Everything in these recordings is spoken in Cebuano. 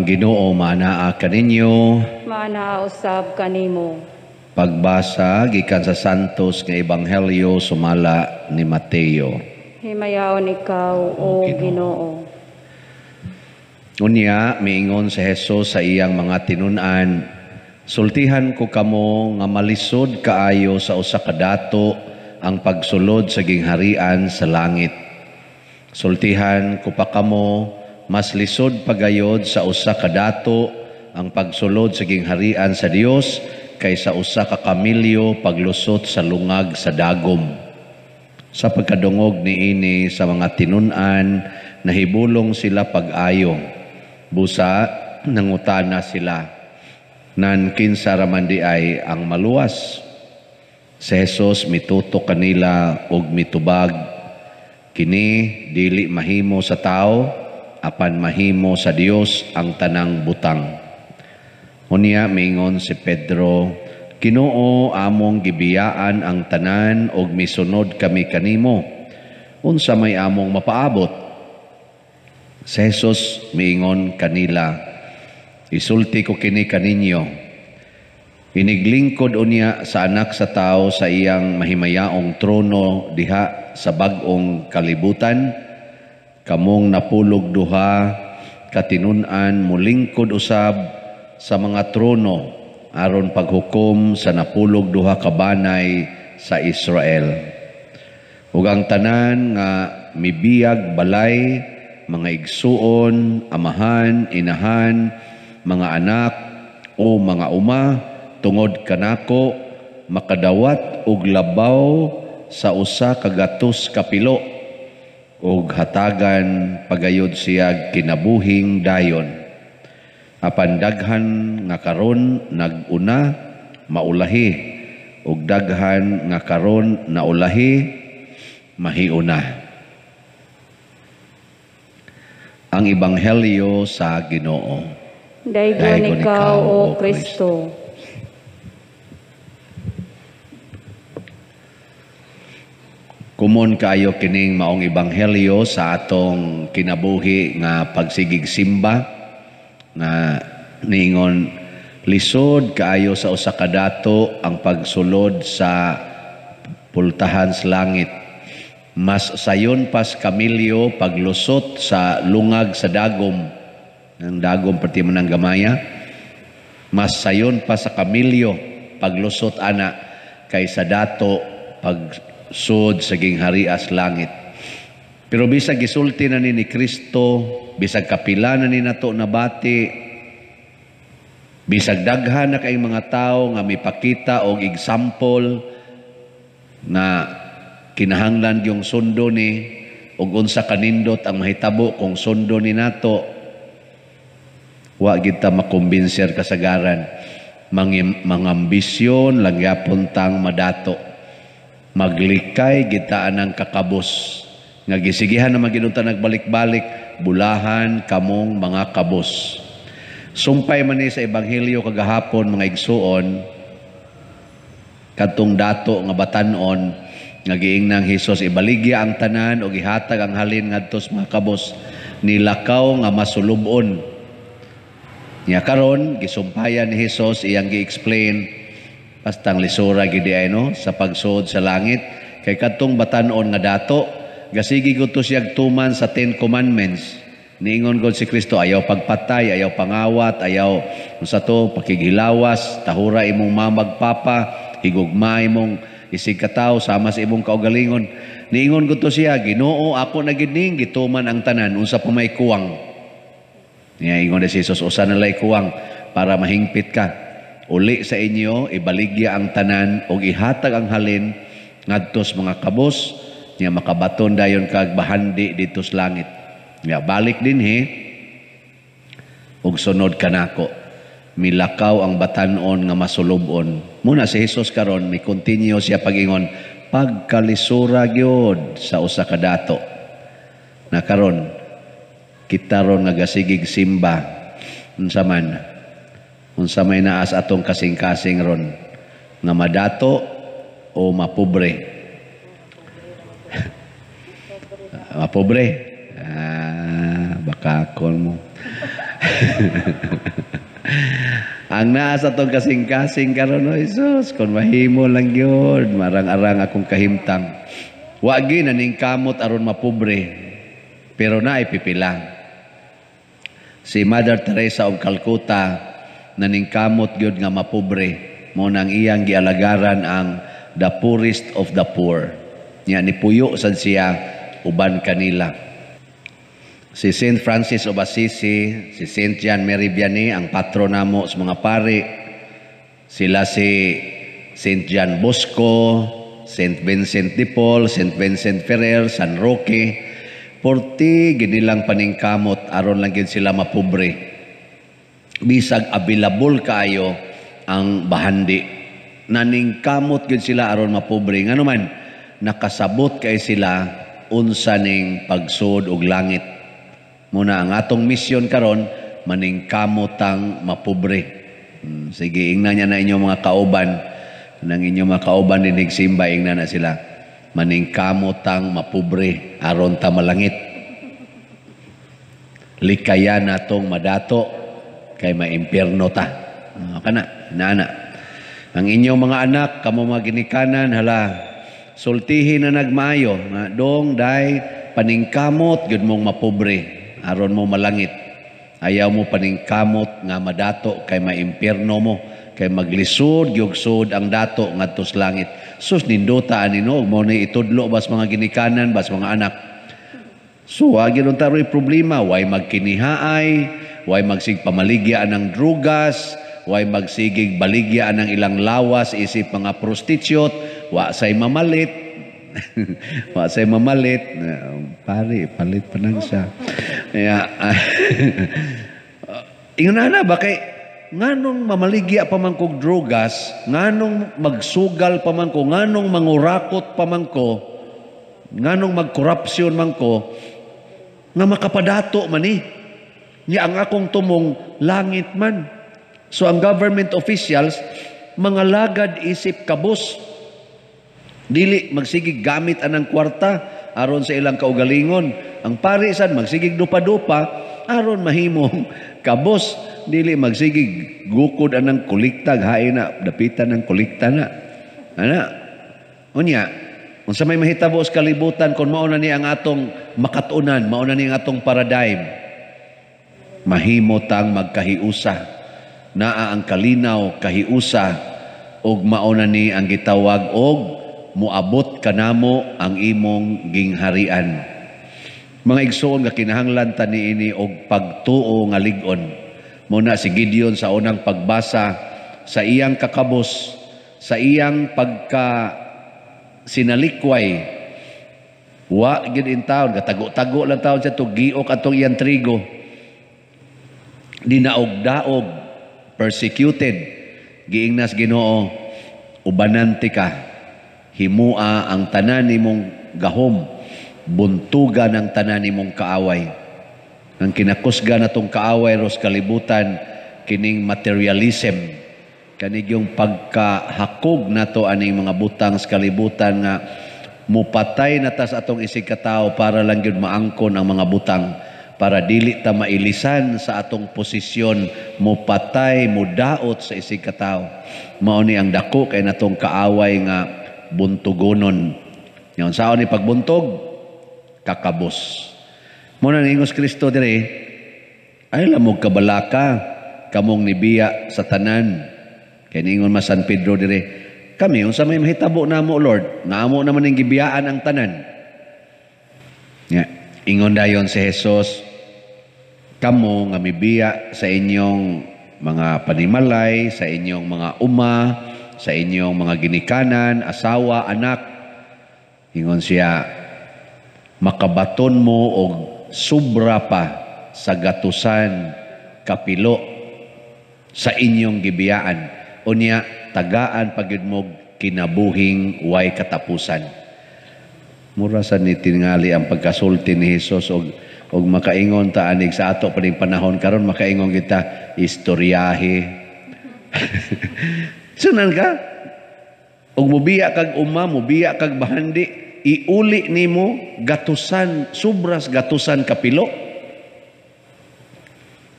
Ang Ginoo maanaa kaninyo. Maanaa usab kanimo. Pagbasa gikan sa Santos nga Ebanghelyo sumala ni Mateo. Himayaon ikaw, o Ginoo. Unya miingon si Jesus sa iyang mga tinun-an, "Sultihan ko kamo nga malisod kaayo sa usa ka dato ang pagsulod sa gingharian sa langit. Sultihan ko pa kamo, mas lisod pagayod sa usa ka dato ang pagsulod sa gingharian sa Dios kaysa usa ka kamilyo paglusot sa lungag sa dagom." Sa pagkadungog niini sa mga tinun-an, nahibulong sila pag-ayo. Busa nangutana sila, "Nan kinsa raman di ay ang maluwas?" Si Jesus mitutok kanila og mitubag, "Kini dili mahimo sa tao, apan mahimo sa Dios ang tanang butang." Unya mingon si Pedro, "Ginoo, among gibiyaan ang tanan og misunod kami kanimo. Unsa may among mapaabot?" Si Jesus miingon kanila, "Isulti ko kini kaninyo, iniglingkod unya sa Anak sa Tao sa iyang mahimayaong trono diha sa bag-ong kalibutan, kamong 12 katinun-an mulingkod usab sa mga trono aron paghukom sa 12 ka banay sa Israel. Ug ang tanan nga mibiyag balay, mga igsuon, amahan, inahan, mga anak o mga uma, tungod kanako, makadawat og labaw sa 100 kapilo, ug hatagan pagayod siya kinabuhing dayon. Apan daghan nga karon naguna maulahi, ug daghan nga karon naulahi mahiuna." Ang Ebanghelyo sa Ginoo. Daygon ikaw, O Kristo. Kumon kaayo kining maong ebanghelyo sa atong kinabuhi nga pagsigig simba nga niingon lisod kaayo sa usa ka dato ang pagsulod sa pultahan sa langit. Mas sayon pas kamilyo paglusot sa lungag sa dagom. Ang dagom perti man ang gamaya. Mas sayon pa sa kamilyo paglusot ana kaysa dato pagsud sa gingharias langit. Pero bisag gisulti na ni Kristo, bisag kapila na ni nato nabati, bisag daghan na kay mga tawo nga mipakita og example na kinahanglan yung sundo ni og unsa kanindot ang mahitabo kung sundo ni nato, wa gid ta makumbinser kasagaran. Mangambisyon lang gyapon tang madato, maglikay gid ta anang kakabos nga gisigihan na maginunta nagbalik-balik, bulahan kamong mga kabos. Sumpay man ni sa ebanghelyo kagahapon, mga igsuon, kadtong dato nga batan-on nga giingnang Hesus ibaligya ang tanan og ihatag ang halin ngadto sa mga kabos, nilakaw nga masulub-on. Nya karon gisumpayan ni Hesus, iyang gi-explain bastang lisura gid ay no sa pagsuod sa langit, kay kadtong batan-on nga dato gasigi gud to siyag tuman sa 10 Commandments. Niingon gud si Kristo, ayaw pagpatay, ayaw pangawat, ayaw unsa to pakighilawas, tahura imong mamag papa, higugma imong isig katawo sama sa imong kaugalingon. Niingon gud to siya, "Ginoo, ako na gid ning gituman ang tanan, unsa pa may kuwang?" Niya ingon si Jesus, usa na lay kuwang para mahingpit ka. Uli sa inyo, ibaligya ang tanan og ihatag ang halin ngadto sa mga kabos, niya makabaton dayon kag bahandi didto sa langit. Niya balik dinhi ug sunod kanako. Milakaw ang batan-on nga masulub-on. Muna si Jesus karon mi continue siya pag-ingon pagkalisura gyud sa usa ka dato. Na karon kita ron nga gasigig simba, unsa man, unsa may naas atong kasing-kasing ron nga madato o mapobre? Mapobre. Baka kon mo. Ang naa sa tong kasing-kasing karon, oh Jesus, kung mahimo lang gyud, marang-arang akong kahimtang. Wa gyud naningkamot aron mapobre, pero naay pipila. Si Mother Teresa of Calcutta naningkamot gyud nga mapobre, mo nang iyang gialagaran ang the poorest of the poor. Nya nipuyo sad siya uban kanila. Si Saint Francis of Assisi, si Saint John Mary Vianney, ang patron namo sa mga pari, sila si Saint John Bosco, Saint Vincent de Paul, Saint Vincent Ferrer, San Roque, porti ginilang paningkamot aron lang gid sila mapobre. Bisag available kaayo ang bahandi, naningkamot gid sila aron mapobre. Ngano man nakasabot kay sila unsa ning pagsud og langit. Muna ang atong misyon karon, maningkamot ang mapobre. Sige, ingnan niya na inyong mga kauban, nang inyong mga kauban dinig simba, ingnan na sila. Maningkamot ang mapobre aron ta malangit. Likayan natong madato kay maimpierno ta. Kana, inaana. Ang inyong mga anak, kamo mga ginikanan, hala, sultihin na nagmaayo, nga dong day paningkamot gyud mong mapobre aron mo malangit. Ayaw mo paningkamot nga madato kay maimpierno mo, kay maglisod gyud sud ang dato ngadto sa langit. Sus, nindota ani no, mo ni itudlo bas mga ginikanan, bas mga anak. So wa gyud unta roy problema, way magkinihaay, way magsig pamaligya ang drugas, way magsigig baligya ang ilang lawas isip mga prostitute, wa say mamalit. Wa say mamalit. Pare, palit pa nang siya. Kaya, ingon na ba kay nganong mamaligya pa man kog drugas, nganong magsugal pa man ko, nganong mangurakot pa man ko, nganong magkorupsyon man ko, nga makapadato man ni. Nya ang akong tumong langit man. So ang government officials, mga lagad isip kabus. Dili magsigig gamit anang kwarta aron sa ilang kaugalingon. Ang pari sad magsigig dupa-dupa aron mahimong kabos. Dili magsigig gukod anang kolekta, hain na dapitan ng kolekta na. Ana. Unya, unsa may mahitabo sa kalibutan kon mao na ni ang atong makat-unan, mao na ni ang atong paradigm. Mahimo tang magkahiusa. Naa ang kalinaw kahiusa og mao na ni ang gitawag og muabot kanamo ang imong gingharian. Mga igsoon nga kinahanglan ta niini og pagtuo nga lig-on. Muna si Gideon sa unang pagbasa sa iyang kakabos, sa iyang pagka sinalikway, wa gyud in taon, katago-tago lang taon siya tugiok atong iyang trigo. Dinaog-daog, persecuted, giingnas Ginoo, ubanan ti ka. Himua ang tanan nimong gahom, buntugan ang tanan nimong kaaway. Ang kinakusga natong kaaway ros kalibutan kining materialism, kanig yung pagkahakog nato aning mga butang sa kalibutan nga mupatay na tas atong isig katao para lang gyud maangkon ang mga butang, para dili ta mailisan sa atong posisyon, mupatay, mudaot sa isig katao. Mao ni ang dako kay natong kaaway nga buntugonon. Ngayon, saan ni pagbuntog? Kakabos. Muna ni Ingos Kristo dire, ay lamog kabalaka, kamong nibiya sa tanan. Kaya niingon mas San Pedro dire, kami, unsa may mahitabo namo, Lord, naamo naman ning gibiyaan ang tanan. Nga, ingon dayon si Jesus, kamo nga mibiya sa inyong mga panimalay, sa inyong mga uma, sa inyong mga ginikanan, asawa, anak. Ingon siya, makabaton mo og sobra pa sa gatusan kapilo sa inyong gibiyaan. Unya, tagaan pagyud mo kinabuhing way katapusan. Mura sa ni tingali ang pagkasulti ni Hesus og makaingon ta anig sa ato pa ning panahon karon, makaingon kita istoryahe. Sunan ka? Og mubiya kag uma, mubiya kag bahandi, iuli nimo gatusan, sobras gatusan kapilo.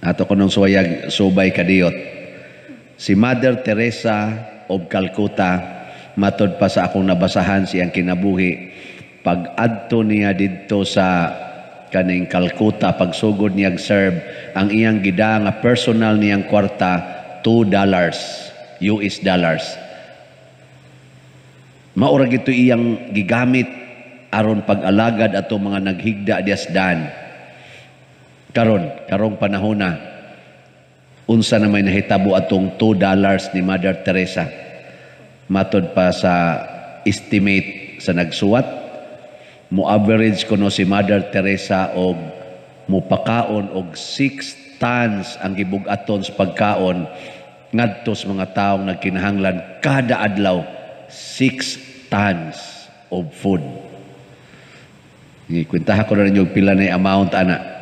Ato ko nung suwayag subay kadiyot. Si Mother Teresa of Calcutta, matod pa sa akong nabasahan siyang kinabuhi, pag adto niya didto sa kaning Calcutta, pagsugod niya serve, ang iyang gida nga personal niyang kwarta, $2 US dollars. Maura gito iyang gigamit aron pag-alagad ato mga naghigda dias dan. Karon, karong panahona, unsa na may nahitabo atong $2 ni Mother Teresa? Matod pa sa estimate sa nagsuwat, mo average kuno si Mother Teresa og mupakaon og 6 tons ang gibug-aton sa pagkaon ngadto sa mga taong nagkinahanglan kada adlaw, 6 tons of food. Kwentaha ko na ninyo pila na amount ana.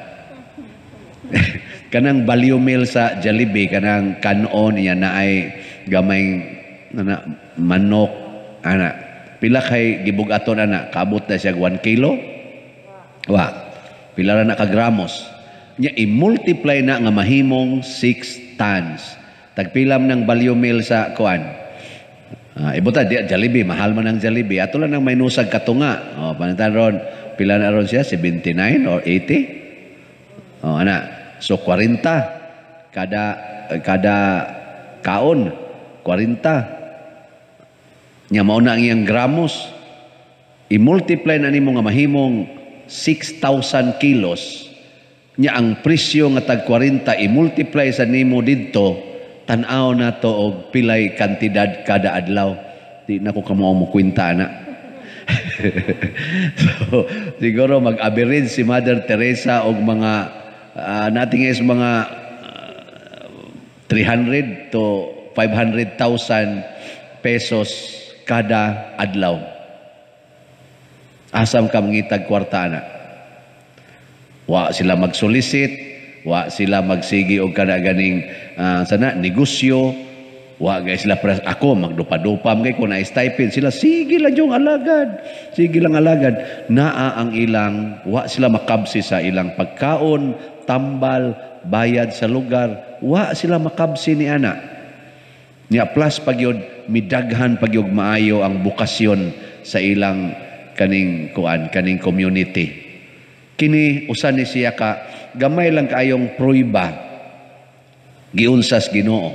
Kanang value meal sa Jollibee, kanang kanon iya na ay gamay na manok ana. Pila kay gibug-aton ana? Kaabot na siya 1 kilo? Wa. Pila ra na ka gramos? Nya i-multiply na nga mahimong 6 tons. Tagpilam ng value meal sa kuan. Ibuta di Jollibee, mahal man ang Jollibee. Ato lang nang may nusag katunga. Oh, panitan ron, pila na ron siya? 79 or 80? Oh, ana. So 40 kada kaon, 40. Nya mao na ang iyang gramos. I-multiply na nimo nga mahimong 6,000 kilos. Nya ang presyo nga tag 40 i-multiply sa nimo didto, tan-aw na to og pilay kantidad kada adlaw. Di na ko kamo mo kwenta na. So, siguro mag-average si Mother Teresa og mga nating is mga 300 to 500,000 pesos kada adlaw. Asam ka mangitag kwarta na? Wa sila magsolicit, wa sila magsigi og kada ganing sana negosyo, wa gay sila pres ako magdupa-dupa man kay ko na stipend sila, sige lang yung alagad, sige lang alagad. Naa ang ilang, wa sila makabsi sa ilang pagkaon, tambal, bayad sa lugar, wa sila makabsi ni ana. Nya plus pagyod midaghan pagyog maayo ang bukasyon sa ilang kaning kuan, kaning community. Kini usa ni siya ka gamay lang kaayong pruiba giunsas Ginoo.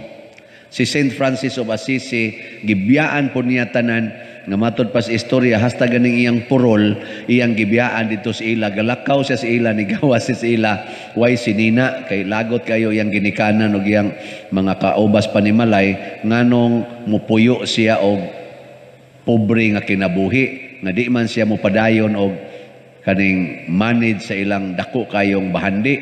Si Saint Francis of Assisi gibiyaan po niya tanan nga matod pa sa istorya hasta ganing iyang purol iyang gibiyaan dito sa ila, galakaw siya sa ila, nigawa siya sa ila, way sinina kay lagot kayo iyang ginikanan og iyang mga kaubas panimalay nganong mupuyo siya og pobre nga kinabuhi nga di man siya mopadayon og kaning manage sa ilang dako kayong bahandi.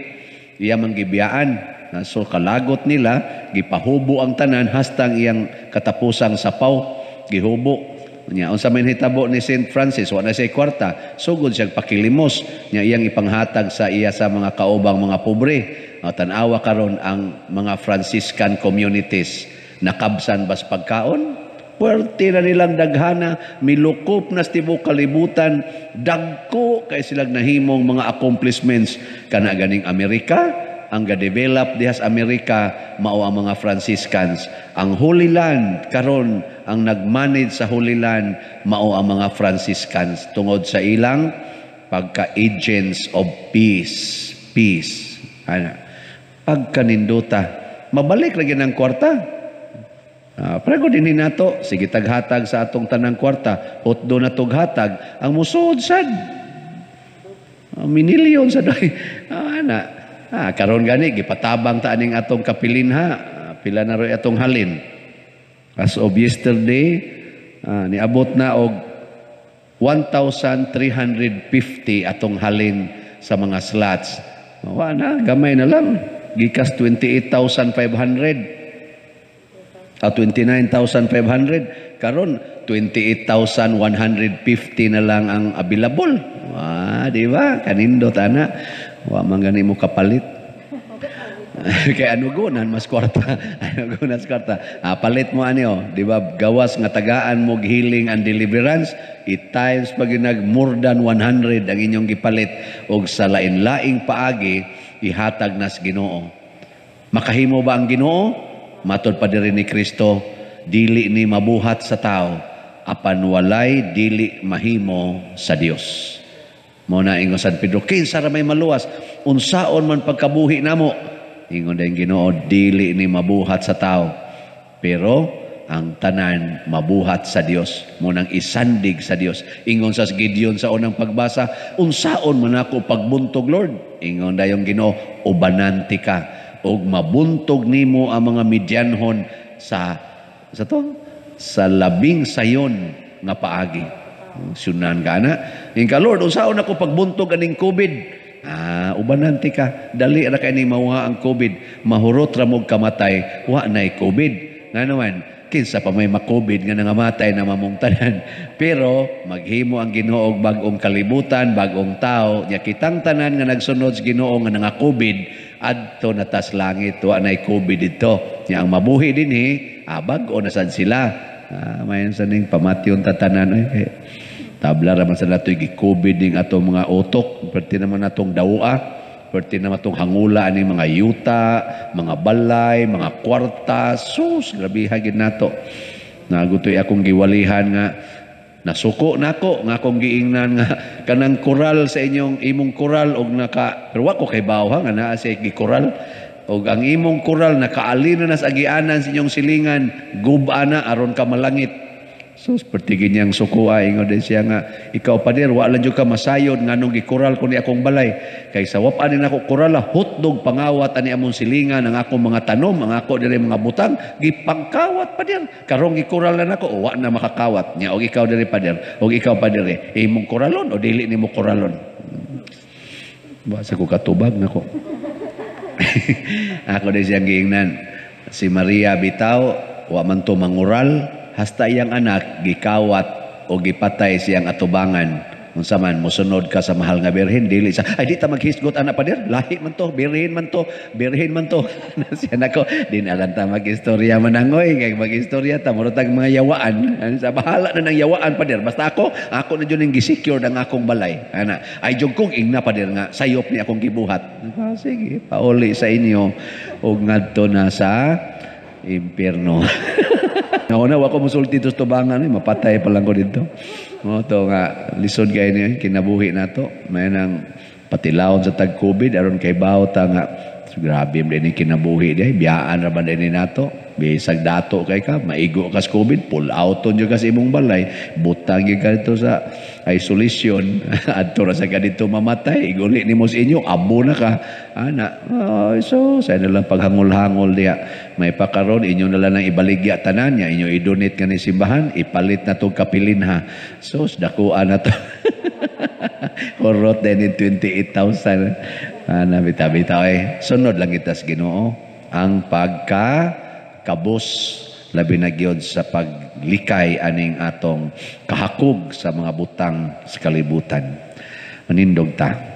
Iya man gibiyaan. So kalagot nila, gipahubo ang tanan hastang iyang katapusang sapaw gihubo. Nya unsa may hitabo ni Saint Francis, wa na siya kwarta, sugod siya pakilimos nya iyang ipanghatag sa iya sa mga kaubang mga pobre. Tan-awa karon ang mga Franciscan communities, nakabsan bas pagkaon. Puwerte na nilang daghana, milukop na sa tibuok kalibutan, dagko kay silang nahimong mga accomplishments. Kana ganing Amerika, ang ga-develop dihas Amerika, mao ang mga Franciscans. Ang Holy Land, karon ang nag-manage sa Holy Land, mao ang mga Franciscans. Tungod sa ilang pagka-agents of peace. Peace. Ana. Pagkanindota, mabalik lagi ng kwarta. Prego din nato, sige taghatag sa atong tanang kwarta, hotdo na tughatag, ang musod sad. Minilyon sad. Ana. Karon gani gipatabang ta aning atong kapilin ha. Pila na roy atong halin. As of yesterday, niabot na og 1,350 atong halin sa mga slots. Wa na, gamay na lang. Gikas 28,500. 29,500 karon 28,150 na lang ang available. Wa, di ba? Kanindot ana. Wa man gani mo kapalit. Kay ano gunan mas kwarta. Ano gunan mas kwarta. Palit mo ani oh, di ba? Gawas nga tagaan mo healing and deliverance, it times pag nag more than 100 ang inyong gipalit og sa lain-laing paagi ihatag nas Ginoo. Makahimo ba ang Ginoo? Matod pa diri ni Kristo, dili ni mabuhat sa tao, apan walay dili mahimo sa Dios. Mo na ingon San Pedro, kinsa ra may maluwas, unsaon man pagkabuhi namo? Ingon din Ginoo, dili ni mabuhat sa tao, pero ang tanan mabuhat sa Dios, mo nang isandig sa Dios. Ingon sa Gideon sa unang pagbasa, unsaon man ako pagbuntog, Lord? Ingon dayong Ginoo, ubanan ti ka og mabuntog nimo ang mga Midianhon sa to sa labing sayon nga paagi. Sunan ka na. Ingon ka, Lord, unsaon ako pagbuntog aning COVID? Ah, ubanan ti ka. Dali ra kay ning mawha ang COVID. Mahurot ra mog kamatay, wa nay COVID. Ngano man, kinsa pa may ma-COVID nga nangamatay na mamong tanan. Pero maghimo ang Ginoo og bag-ong kalibutan, bag-ong tao, nya kitang tanan nga nagsunod sa Ginoo nga nanga-COVID adto na tas langit, wa nay COVID didto. Nya ang mabuhi dinhi, bag-o na sad sila. Ah, mayon sa ning pamatyon tatanan eh. Tabla ra man sa natoy gi-COVID ning atong mga utok, perti naman natong dawa. Perti naman itong hangula ani mga yuta, mga balay, mga kwarta, sus, grabiha gid nato. Nagutoy akong giwalihan nga nasuko nako nga akong giingnan nga kanang koral sa inyong imong koral og naka, pero wa ko kay baw ha nga naa sa gikoral og ang imong koral nakaalin na sa agianan sa inyong silingan, guba na aron ka malangit. Sus, perti niyang suko ingon din siya nga, ikaw pader, wa lang jud ka masayod nganong gikural ko ni akong balay. Kay sa wap-an ni nako kurala, hotdog pangawat ani among silingan, ang akong mga tanom, ang ako diri mga butang, gipangkawat pader. Karong gikural na nako, wa na makakawat. Nya og ikaw diri pader, og ikaw pader, imong kuralon o dili nimo kuralon. Wa sa ko katubag nako. Ako din siyang giingnan. Si Maria bitaw, wa man to mangural, hasta iyang anak gikawat o gipatay siyang atubangan. Unsa man mosunod ka sa mahal nga birhen, dili sa ay di ta maghisgot ana pader, lahi man to, birhen man to, birhen man to. Siya nako, di na lang ta magistorya manangoy, kay magistorya ta murag tag mga yawaan. Sa bahala na ng yawaan pader, basta ako, ako na jud ning gi-secure ang akong balay. Ana, ay jud kong ingna pader nga sayop ni akong gibuhat. Ah, sige, pauli sa inyo og ngadto na sa impierno. Nauna, wa ko musulti sa tubangan, eh, mapatay pa lang ko dito. Mo to nga lisod kay ni kinabuhi nato. May nang patilawon sa tag COVID aron kay bawo ta nga grabe man din kinabuhi di biyaan ra man din nato. Bisag dato kay ka, maigo ka sa COVID, pull out on ka sa imong balay, butang gyud ka dito sa isolation, adto ra sa ka dito mamatay, iguli nimo sa inyo, abo na ka. Ana, oh, so sa na lang paghangol-hangol diha. May pakaron inyo na lang ang ibaligya tanan nya, inyo i-donate kani simbahan, ipalit na tong kapilin ha. So dakuan na to. Horot din 28,000. Ana bitaw-bitaw eh. Sunod lang kita sa Ginoo ang pagka kabus labi na gyud sa paglikay aning atong kahakog sa mga butang sa kalibutan. Manindog ta.